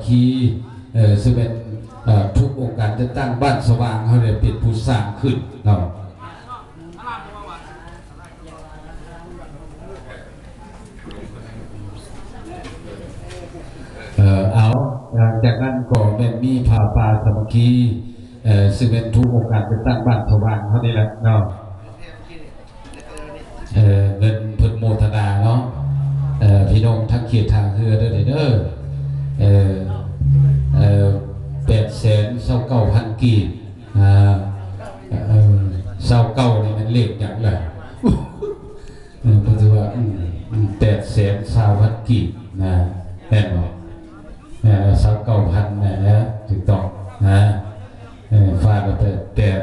ຄີ ເອີ ເຊິ່ງແມ່ນ ເອີ ທຸກອົງການຈັດຕັ້ງບ້ານສະຫວ່າງເຮົານີ້ເປັນຜູ້ສ້າງຂຶ້ນເນາະ. ເອີ ເອົາ ຫຼັງຈາກນັ້ນກໍແມ່ນມີຜ້າປ່າສາມັກຄີ ເອີ ເຊິ່ງແມ່ນທຸກອົງການຈັດຕັ້ງບ້ານສະຫວ່າງເຮົານີ້ແຫຼະເນາະ. ເອີ ເງິນເພິ່ນໂມທະນາເນາະ ເອີ ພີ່ນ້ອງທາງເຂດທ່າເຮືອເດີ ເດີ ເອີ ເອີ ແປດແສນຊາວເກົ້າພັນກີບ ອາ ເອີ ຊາວເກົ້ານີ້ແມ່ນເລກຫຍັງລະ? ເອີ ເພິ່ນຊິວ່າ ອືມ ອືມ ແປດແສນຊາວພັນກີບນະ ແມ່ນບໍ່? ເອີ ຊາວເກົ້າພັນນັ້ນແຫຼະ ຖືກຕ້ອງນະ. ເອີ ຟາດໄປແປດ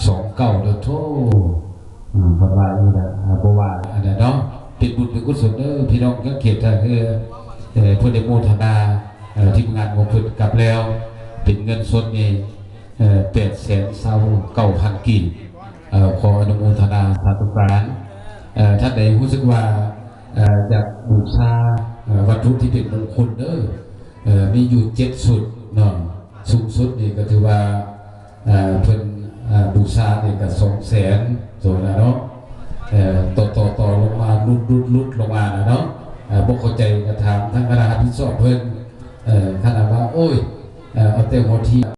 ສອງເກົ້າ ແລ້ວໂທ ອືມ ເພິ່ນວ່າຢູ່ນະ ອາ ບໍ່ວ່າອັນນັ້ນເນາະ ເປັນບຸນເປັນກຸສົນເດີ ພີ່ນ້ອງທາງເຂດທ່າເຮືອ ເອີ ເພິ່ນໄດ້ໂມທະນາ ເອີ ທີມງານຂອງເພິ່ນກັບແລ້ວ ເປັນເງິນສົດນີ້ ເອີ ແປດແສນຊາວເກົ້າພັນກີບ ເອີ ຂໍອະນຸໂມທະນາສາທຸການ. ເອີ ທ່ານໃດຮູ້ສຶກວ່າ ເອີ ຢາກບູຊາ ເອີ ວັດຖຸທີ່ເປັນມົງຄຸນເດີ ເອີ ມີຢູ່ເຈັດຊຸດເນາະ ສູງສຸດນີ້ກໍຖືວ່າ ເອີ ເພິ່ນ ເອີ ບູຊານີ້ກໍສອງແສນໂຕນະເນາະ ເອີ ຕໍ່ ຕໍ່ ຕໍ່ລົງມາ ຫຼຸດ ຫຼຸດ ຫຼຸດລົງມານະເນາະ. ເອີ ບໍ່ເຂົ້າໃຈກໍຖາມທາງຄະນະຮັບຜິດຊອບເພິ່ນ ເອີ ຄັນວ່າ ໂອ້ຍ ເອີ ເອົາແຕ່ຫົວທີບ